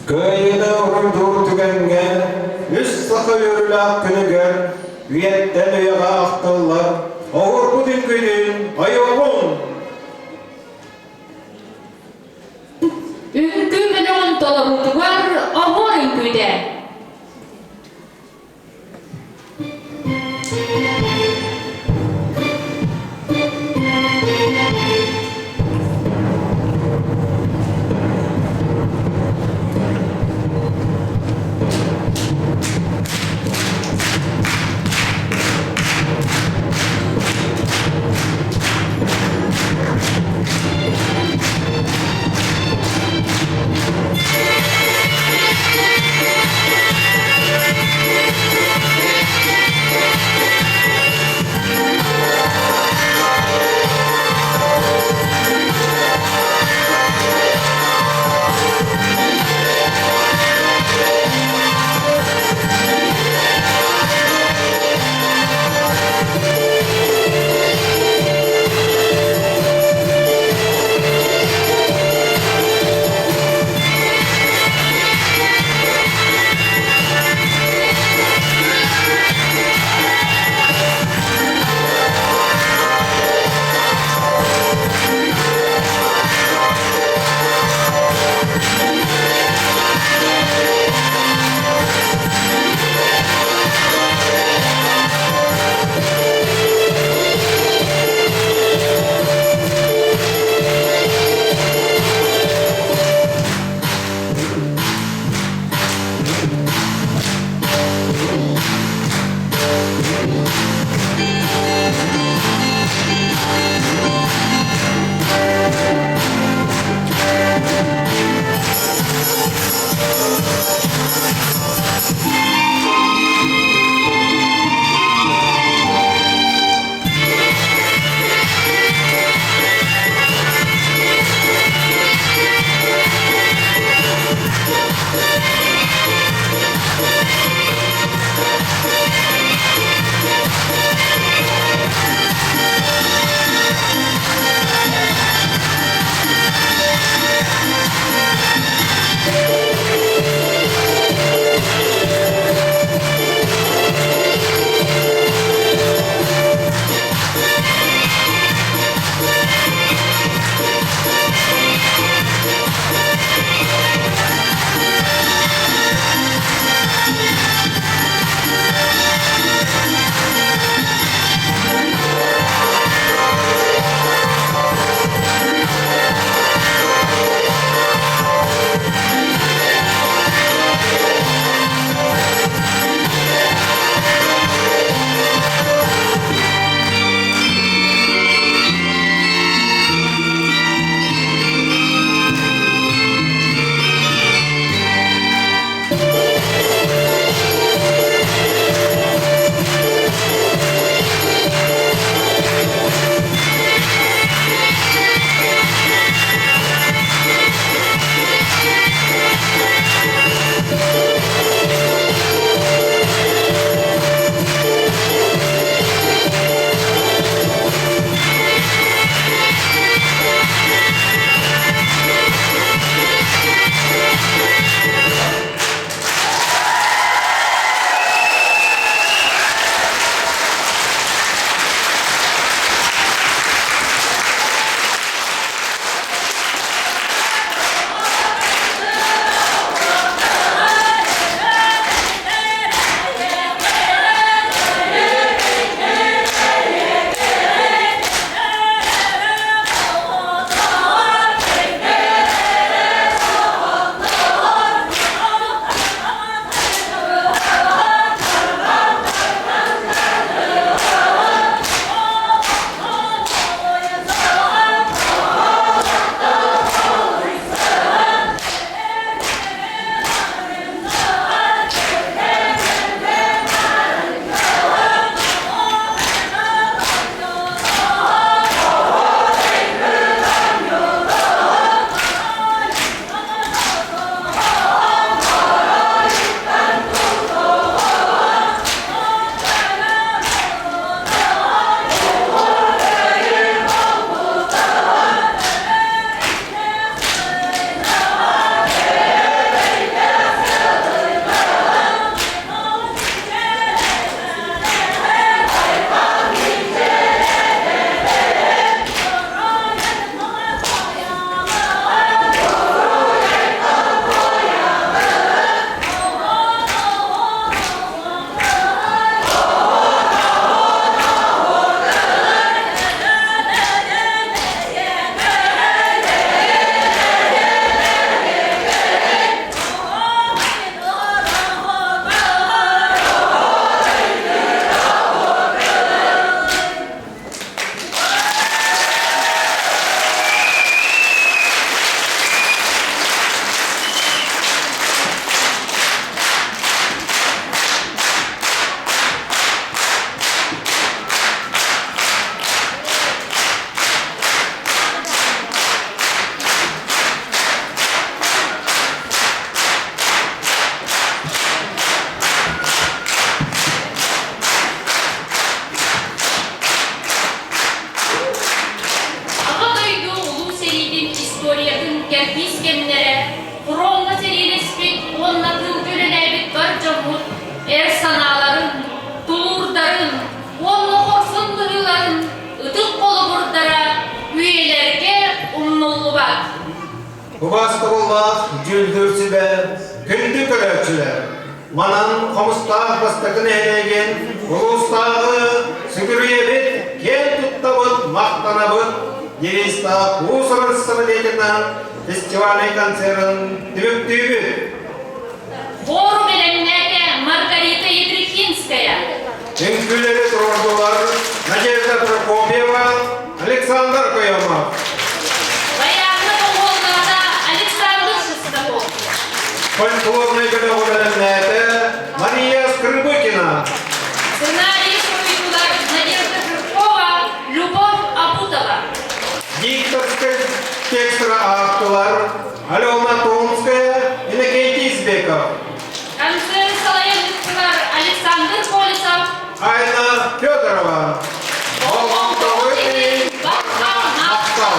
[SPEAKER 6] Кыайыыны уруйдуур түгэҥҥэ үс саха үөрүүлээх күнүгэр үйэттэн үйэҕэ ахтыллар оһуорбут үҥкүүтүн айыоҕуҥ!
[SPEAKER 3] Үҥкүү бөлөҕүн толоруутугар оһуор үҥкүүтэ.
[SPEAKER 4] Убаастабыллаах дьүүллүүр сүбэ, күндү көрөөччүлэр! Манан Хомустаах бастакы нэһилиэгин улуустааҕы сүгүрүйэбит, киэн туттабыт, махтанабыт девизтаах уус-уран самодеятельнай фестивальнай концерын түмүктүүбүт.
[SPEAKER 3] Форум бэлэмнээтэ Маргарита Ядрихинская.
[SPEAKER 4] Үҥкүүлэри туруордулар Надежда Прокопьева, Александр Куямов.
[SPEAKER 3] Баяҥҥа доҕуһуоллаата Александр Шестаков.
[SPEAKER 4] Фольклорнай бөлөҕү бэлэмнээтэ Мария Скрыбыкина.
[SPEAKER 3] Сценарий суруйдулар Надежда Жиркова, Любовь Абутова.
[SPEAKER 4] Дикторскай текстра аахтылар Алена Томская, Иннокентий Избеков.
[SPEAKER 3] Концерт салайан ыыттылар Александр Колесов,
[SPEAKER 4] Айна Федорова. Болҕомтоҕу иһин барҕа махтал!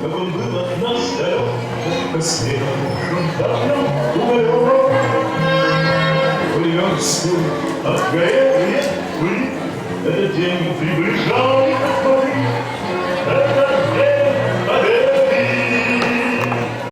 [SPEAKER 5] Как он был от нас далек, по снегу давно уголек. Версту от горел лет пыли, этот день приближался.